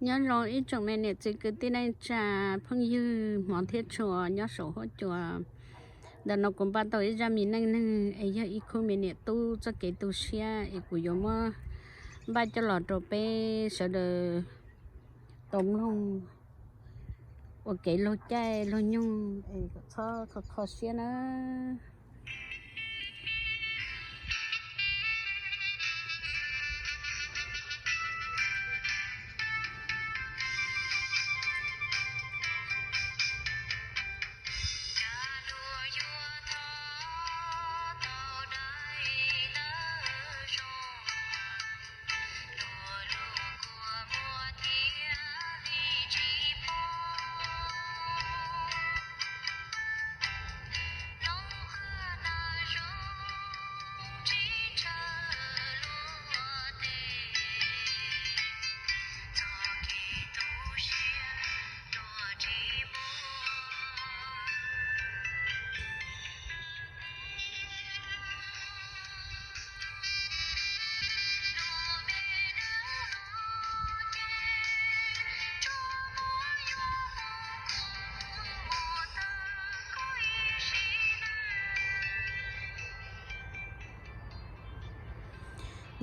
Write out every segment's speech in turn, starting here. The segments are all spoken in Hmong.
Nyob zoo ib tsoom me niam txiv kwv tij neej tsa, phooj ywg hmov thiab tshua nyob saum huab cua. Ntawm no kuv npaj tau ib zaj me neej neeg es yog ib khub me niam tub txoj kev tu siab es kuv yuav muab npaj coj los rau peb sawv daws tau mloog ua kev laug caij laug nyoog es kom txhob kho kho siab na.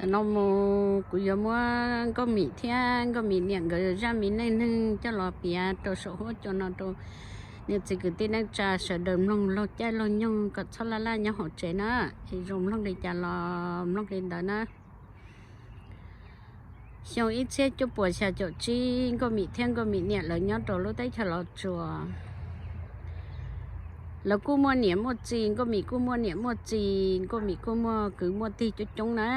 Ntawm no mus kuv yuav muab Nkauj Mim thiab Nkauj Mim niam nkawd zaj me neej neeg coj los piav rau saum huab cua no rau niam txiv kwv tij neej tsa sawv daws mloog laug caij laug nyoog kom txhob laj laj nyob hauv tsev na. Es zoo mloog li cas los mloog li ntawd na. Xyoo ib txhiab cuaj puas xya caum tsib, Nkauj Mim thiab Nkauj Mim niam lawv nyob rau lub teb chaws Los Tsuas. Lawv kuj muaj niam muaj txiv, Nkauj Mim kuj muaj niam muaj txiv, Nkauj Mim kuj muaj kwv muaj tij coob coob na.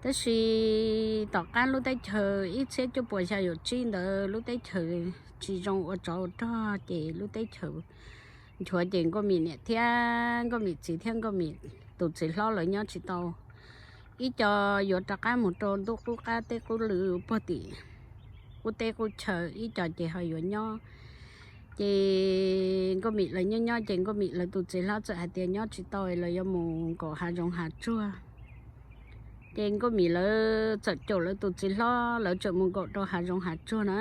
Tab sis tom qab lub teb chaws ib txhiab cuaj puas xya caum tsib ntawd lub teb chaws tsis zoo ua tsov ua rog ces lub teb chaws nchuav ces Nkauj Mim niam thiab Nkauj Mim txiv thiab Nkauj Mim tus txiv hlob lawv nyob tsis tau. Ib co yuav rov qab mus rau ntuj qub qab teb qub lw puag tim qub teb qub chaw, ib co ces ho yuav nyob. Ces Nkauj Mim lawv nyob nyob ces Nkauj Mim lawv tus txiv hlob txawm hais tias nyob tsis tau, lawv yuav mus nkaum hav zoov hav tsuag. Ces Nkauj Mim lawv txawm caum lawv tus txiv hlob, lawv txawm mus nkaum rau hav zoov hav tsuag na.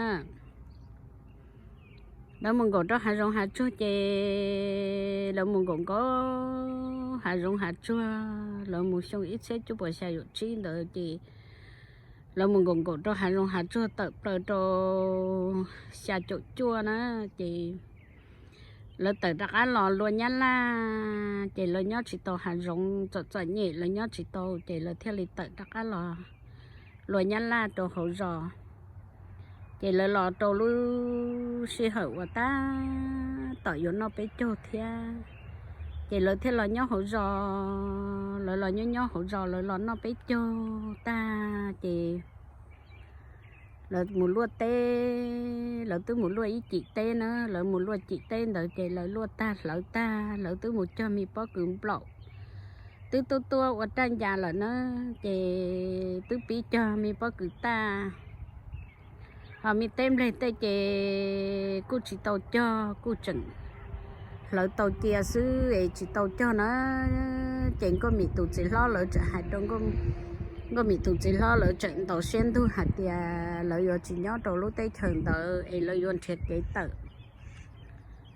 Lawv mus nkaum rau hav zoov hav tsuag ces lawv mus nkaum nkaum hav zoov hav tsuag, lawv mus xyoo ib txhiab cuaj puas xya caum tsib ntawd ces lawv mus nkaum nkaum rau hav zoov hav tsuag tawm plaws rau xya caum cuaj na. Ces lawv tawm rov qab los lua Nyab Laj, ces lawv nyob tsis tau hav zoov, txom txom nyem lawv nyob tsis tau, ces lawv thiaj li tawm rov qab los lua Nyab Laj rau hauv zos. Ces lawv los rau lub sij hawm uas tab tom yuav noj peb caug thiab, ces lawv thiaj los nyob hauv zos. Lawv los nyob nyob hauv zos, lawv los noj peb caug tag ces lawv mus luaj teb, lawv twb mus luaj ib cim teb na, lawv mus luaj cim teb ntawd ces lawv luaj tag hlawv tag, lawv twb mus cog me pob kws nplaum, twb tuab tuab ua raj ncas lawm na, ces twb pib cog me pob kws tag. Ho me teb nplej tej ces kuj tsis tau cog, kuj tseem hlawv tau cia xwb es tsis tau cog na. Ces Nkauj Mim tus txiv hlob lawv txawm hais rau, Nkauj Mim tus txiv hlob lawv txawm ntaus siab ntug hais tias lawv yuav tsis nyob rau lub teb chaws ntawd es lawv yuav nrhiav kev tawm,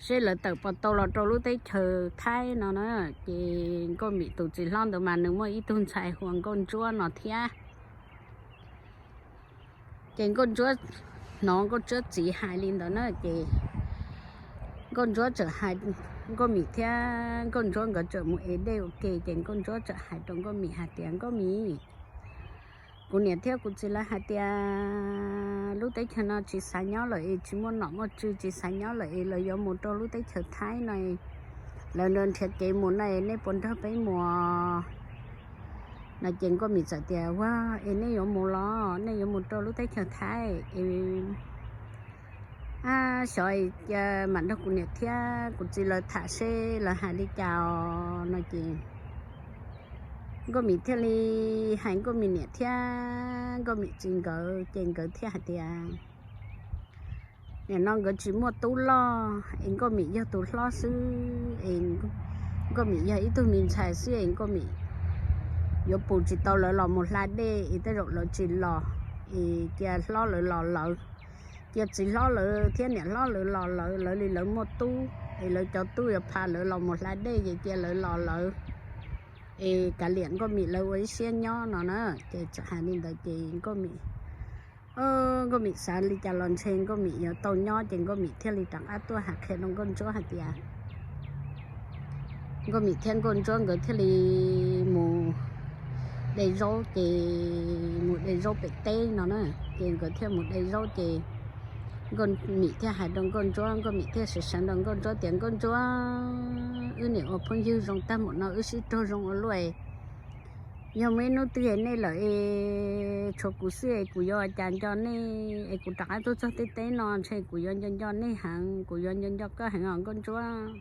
seb lawv tawm puas tau los rau lub teb chaws Thaib no na. Ces Nkauj Mim tus txiv hlob ntawd mas nws muaj ib tug ntxhais hu ua Nkauj Ntsuab no thiab. Ces Nkauj Ntsuab hnov Nkauj Ntsuab txiv hais li ntawd na ces Nkauj Ntsuab txawm hais, Nkauj Mim thiab Nkauj Ntsuab nkawd txawm mus ev dej ua ke ces Nkauj Ntsuab txawm hais rau Nkauj Mim hais tias, Nkauj Mim, kuv niam thiab kuv txiv lawv hais tias lub teb chaws no tsis xav nyob lawm es tsis muaj nom muaj tswv, tsis xav nyob lawm es lawv yuav mus rau lub teb chaws Thaib no, lawv nrhiav kev mus no, nej puas nrog peb mus? No ces Nkauj Mim txawm tias, Ua, es nej yuav mus los nej yuav mus rau lub teb chaws Thaib es, a, xyov mam nrog kuv niam thiab kuv txiv lawv tham seb lawv hais li cas os. No ces Nkauj Mim thiaj li hais Nkauj Mim niam thiab Nkauj Mim txiv nkawd ces nkawd thiaj hais tias, nim no nkawd tsis muaj tub loj es Nkauj Mim yog tus hlob xwb es Nkauj Mim yog ib tug me ntxhais xwb es Nkauj Mim yuav pus tsis tau lawv los mus hla dej es tej zaum lawv tsis los. es cia hlob lawv los lawv, cia txiv hlob lawv thiab niam hlob lawv los lawv, lawv li lawv muaj tub es lawv cov tub yuav pha lawv los mus hla dej ces cia lawv los lawv, es kav liam Nkauj Mim lawv ua ib siab nyob no na. Ces txawm hais li ntawd ces Nkauj Mim, Nkauj Mim xav li cas los ntshe Nkauj Mim yuav tau nyob ces Nkauj Mim thiaj li rov qab tuaj hais qhia rau Nkauj Ntsuab hais tias Nkauj Mim thiab Nkauj Ntsuab nkawd thiaj li mus de zaub ces mus de zaub pem teb no na. Ces nkawd thiaj mus de zaub ces Nkauj Mim thiaj hais rau Nkauj Ntsuab, Nkauj Mim thiaj sawv sawv rau Nkauj Ntsuab tias Nkauj Ntsuab, wb niam ua phooj ywg zoo tag npaum no, wb sib raug zoo ua luaj, yog muaj ib hnub twg nej lawm es tshuav kuv xwb es kuv yuav ua cas nco nej es kuv rov qab tuaj txog teb teb no ntshe kuv yuav nco nco nej heev, kuv yuav nco nco koj heev os Nkauj Ntsuab,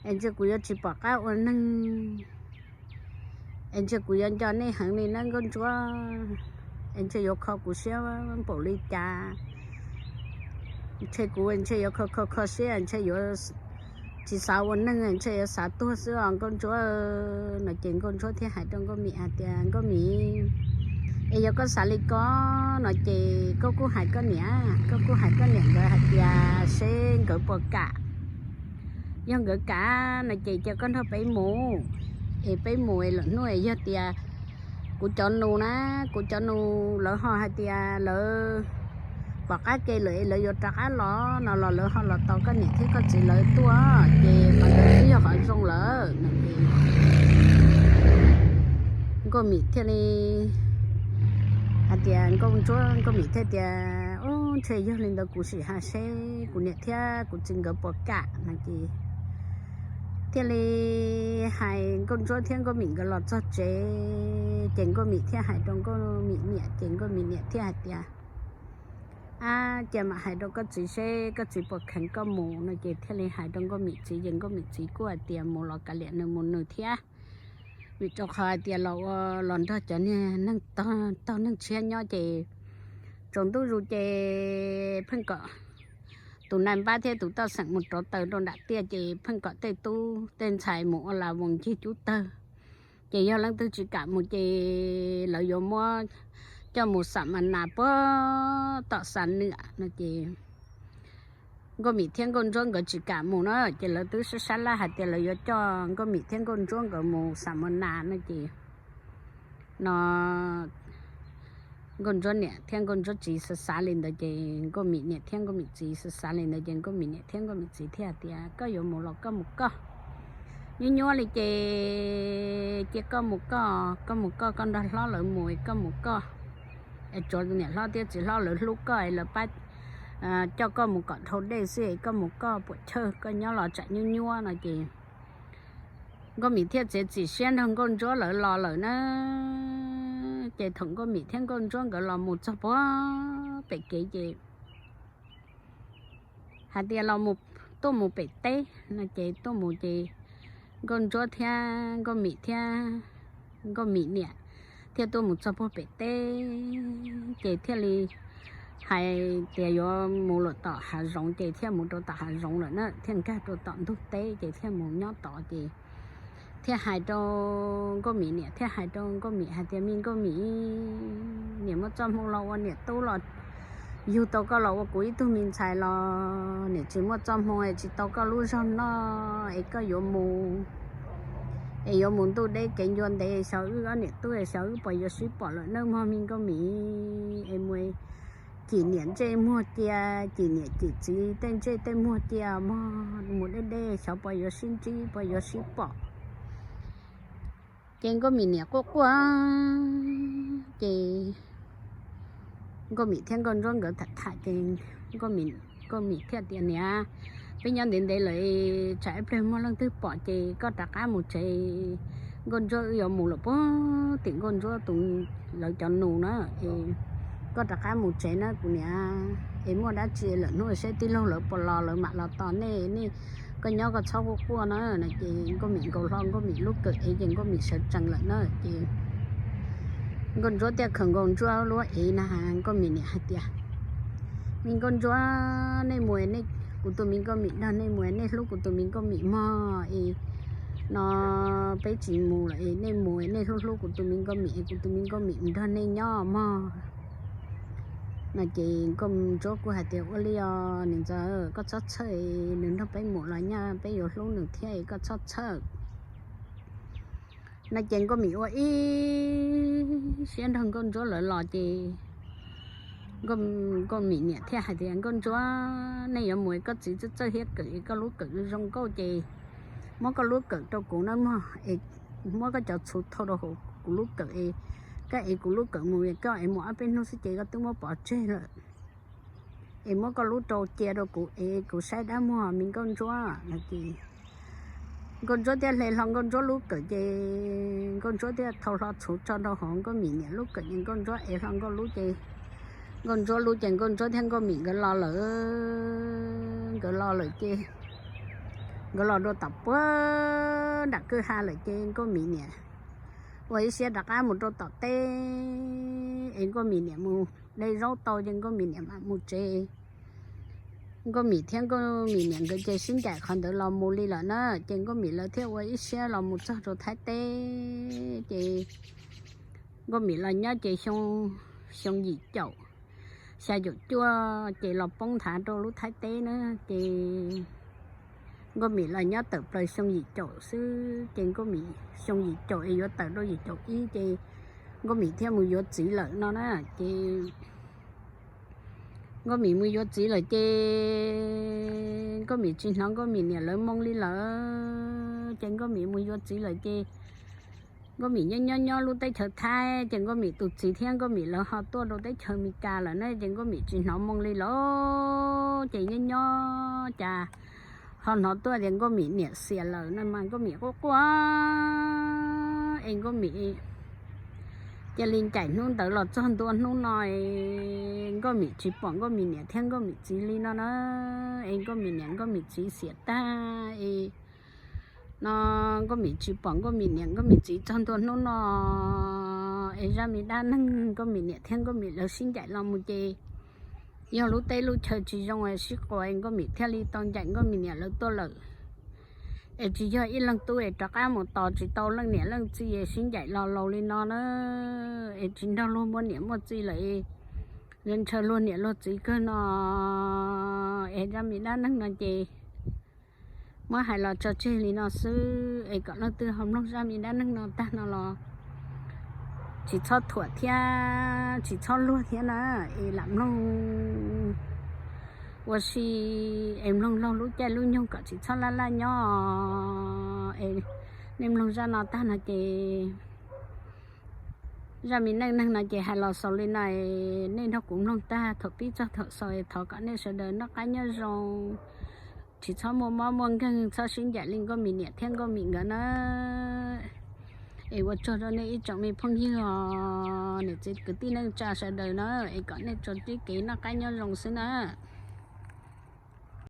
es ntshe kuv yuav tsis pom qab ua neeg, es ntshe kuv yuav nco nej heev li nawb Nkauj Ntsuab, es ntshe yuav kho kuv siab npaum li cas, ntshe kuv ntshe yuav kho kho kho siab ntshe yuav tsis xav ua neeg ntshe yuav xav tuag xwb os Nkauj Ntsuab no. Ces Nkauj Ntsuab thiaj hais rau Nkauj Mim hais tias Nkauj Mim, es yog koj xav li ko no ces koj kuj hais koj niam, koj kuj hais koj niam nkawd hais tias seb nkawd puas kam, yog nkawd kam no ces cia koj nrog peb mus, es peb mus es lwm hnub es yog tias kuv cov nus na, kuv cov nus lawv ho hais tias lawv pom qab ke lawm es lawv yuav rov qab los no los lawv ho los tos koj niam thiab koj txiv lawv tuaj ces qhov ntawd twb yog qhov zoo lawm no. Nkauj Mim thiaj li hais tias Nkauj Ntsuab, Nkauj Mim thiaj tias ub ntshe yog li ntawd kuv sim hais seb kuv niam thiab kuv txiv nkawd puas kam no ces thiaj li hais Nkauj Ntsuab thiab Nkauj Mim nkawd los txog tsev ces Nkauj Mim thiaj hais rau Nkauj Mim niam ces Nkauj Mim niam thiaj hais tias ab cia mam hais rau koj txiv seb koj txiv puas kheev koj mus no ces thiaj li hais rau Nkauj Mim txiv ces Nkauj Mim txiv kuj hais tias mus los kav liam nws mus nws thiab, vim rau qhov hais tias los ua los nrog cov niag neeg tog neeg tshiab nyob ces tsaus ntuj zus ces pheej kom tus nais npab thiab tus toj xeem mus rauv taws rau nram tiaj ces pheej kom tej tub tej ntxhais mus ua las voos ncig cub tawg ces yog leej twg tsis kam mus ces lawv yuav muab coj mus xam mas nas puag tom Xam Nwam no ces Nkauj Mim thiab Nkauj Ntsuab nkawd tsis kam mus na ces lawv twb sab sab laj hais tias lawv yuav coj Nkauj Mim thiab Nkauj Ntsuab nkawd mus xam mas nas no ces no Nkauj Ntsuab niam thiab Nkauj Ntsuab txiv xav xav li ntawd ces Nkauj Mim niam thiab Nkauj Mim txiv xav xav li ntawd ces Nkauj Mim niam thiab Nkauj Mim txiv thiaj hais tias koj yuav mus los koj mus koj, nyuaj nyuaj li ces cia koj mus koj, koj mus koj, koj nrog hlob lawv mus koj mus koj, es tsuav niam hlob thiab txiv hlob lawv hlub koj es lawv pab coj koj mus kom dhau dej xwb es koj mus koj puas chawj, koj nyob los tsam nyuaj nyuaj no ces Nkauj Mim thiaj txiav txim siab nrog Nkauj Ntsuab lawv los lawm na. Ces thaum Nkauj Mim thiab Nkauj Ntsuab nkawd los mus txog puag pem kev ces hais tias los tuaj mus pem teb no ces tuaj mus ces Nkauj Ntsuab thiab Nkauj Mim thiab Nkauj Mim niam thiaj tuaj mus txog puag pem teb ces thiaj li hais tias yuav mus lawm tom hav zoov ces thiaj mus rau tom hav zoov lawm na, thiaj nkag rau tom ntug teb ces thiaj mus nyob tod ces thiaj hais rau Nkauj Mim niam, thiaj hais rau Nkauj Mim hais tias me Nkauj Mim, niam muaj txoj hmoo los ua niam tub los yug tau koj los ua kuv ib tug me ntxhais los niam tsis muaj txoj hmoo es tsis tau koj lub zog noj es koj yuav mus es yuav mus ntuj deb kev ncua ntev, xyov wb ob niam tub es xyov wb puas yuav sib pom lawm nawb mog me Nkauj Mim. Es mus cim niam ntsej muag cia, cim niam cim txiv tej ntsej tej muag cia mog, mus deb deb xyov puas yuav sib ntsib puas yuav sib pom. Ces Nkauj Mim niam quaj quaj ces Nkauj Mim thiab Nkauj Ntsuab nkawd tham tham ces Nkauj Mim thiaj tias niam, peb nyob ntev ntev lawm tsam ib pliag muaj leej twg pom ces koj rov qab mus tsev. Nkauj Ntsuab wb yuav mus lawm puag tim Nkauj Ntsuab tus, lawv cov nus na, es koj rov qab mus tsev na kuv niam, es muaj dab tsi lawm hnub seb tij laug lawv puas los lawv mam los tos nej, nej koj nyob koj txhob quaj quaj na no ces Nkauj Mim nkaus hlo Nkauj Mim lub kawm ev ces Nkauj Mim sawv tsees lawm na ces Nkauj Ntsuab thiaj khaws Nkauj Ntsuab lub ev na, Nkauj Mim niam hais tias me Nkauj Ntsuab, nej mus, kuv tus me Nkauj Mim nrog nej mus, nej hlub kuv tus me Nkauj Mim mog es no peb tsis mus lawm es nej mus, nej hlub hlub kuv tus me Nkauj Mim es kuv tus me Nkauj Mim nrog nej nyob mog. No ces Nkauj Ntsuab kuj hais tias, Ua li os niam ntxawm, koj txhob txhawj, nws nrog peb mus los nyaj peb yuav hlub nws thiab, koj txhob txhawj. No ces Nkauj Mim ua ib siab nrog Nkauj Ntsuab lawv los ces Nkauj Mim niam thiaj hais tias, Nkauj Ntsuab, nej yuav mus es koj txiv txawj txawj thiab kawm es koj lub kawm zoo nkauj ces muab koj lub kawm rau kuv nawb mog, es muab koj cov txhuv thau rau hauv kuv lub kawm es koj ev kuv lub kawm mus, koj ev mus ob peb hnub xwb ces koj twb muab pov tseg lawm. Es muab koj lub rau cia rau kuv es kuv saib dab muag, me Nkauj Ntsuab. No ces Nkauj Ntsuab thiaj hle hlo Nkauj Ntsuab lub kawm ces Nkauj Ntsuab thiaj thau hlo txhuv tso rau hauv Nkauj Mim niam lub kawm ces Nkauj Ntsuab ev hlo Nkauj lub ces Nkauj Ntsuab lub ces Nkauj Ntsuab thiab Nkauj Mim nkawd los lawm. Nkawd los lawm ces nkawd los dua tom puag nram kwj ha lawm ces Nkauj Mim niam ua ib siab rov qab mus rau tom teb es Nkauj Mim niam mus de zaub tau ces Nkauj Mim niam mam mus tsev. Nkauj Mim thiab Nkauj Mim niam nkawd ces sib ncaim qhov ntawd los mus li lawm na, ces Nkauj Mim lawv thiaj ua ib siab los mus txog rau Thaib teb ces Nkauj Mim los nyob ces xyoo, xyoo yim caum, xya caum cuaj ces los poob nthav rau lub Thaib teb na, ces Nkauj Mim los nyob tawm plaws xyoo yim caum xwb ces Nkauj Mim xyoo yim caum es yuav tawm rau yim caum ib ces Nkauj Mim thiaj mus yuav txiv lawm no na. Ces Nkauj Mim mus yuav txiv lawm ces Nkauj Mim tsis hnov Nkauj Mim niam lawv moo li lawm ces Nkauj Mim mus yuav txiv lawm ces Nkauj Mim nyob nyob nyob lub teb chaws Thaib ces Nkauj Mim tus txiv thiab Nkauj Mim lawv ho tuaj rau teb chaws Amelikas lawm na ces Nkauj Mim tsis hnov moo li lawm ces nyob nyob cas ho hnov tuaj tias Nkauj Mim niam xiam lawm no mas Nkauj Mim quaj quaj es Nkauj Mim cia li ncaim hnub ntawd los txog ntua hnub no es Nkauj Mim tsis pom Nkauj Mim niam thiab Nkauj Mim txiv li no na. Es Nkauj Mim niam Nkauj Mim txiv xiam tag es no Nkauj Mim tsis pom Nkauj Mim niam Nkauj Mim txiv txog ntua hnub no es zaj me dab neeg Nkauj Mim niam thiab Nkauj Mim lawv sib ncaim los mus ces yog lub teb lub chaw tsis zoo es sib quas es Nkauj Mim thiaj li tau ncaim Nkauj Mim niam lawv tuaj lawm. Es tsis yog ib leeg tub es rov qab mus tos tsis tau leej niam leej txiv es sib ncaim los laus li no na. Es tsis nrog luag muaj niam muaj txiv lawm es ntshaw luag niam luag txiv kawg no. Es zaj me dab neeg no ces muab hais los tso tseg li no xwb es kom leej twg ho mloog zaj me dab neeg no tag no los tsis txhob thuam thiab tsis txhob luag thiab na, es lam mloog ua si es mloog laug lub caij lub nyoog kom tsis txhob laj laj nyob. Es nej mloog zaj no tag no ces zaj me neej neeg no ces hais los xaus li no, nej nrog kuv mloog tag thaum pib txog thaum xaus es thov kom nej sawv daws noj qab nyob zoo, tsis txhob muaj mob muaj nkeeg, txhob sib ncaim li Nkauj Mim niam thiab Nkauj Mim nkawd na. Es ua tsaug rau nej ib tsoom me phooj ywg os, niam txiv kwv tij neej tsa sawv daws na, es kom nej tsuas tib kev noj qab nyob zoo xwb na.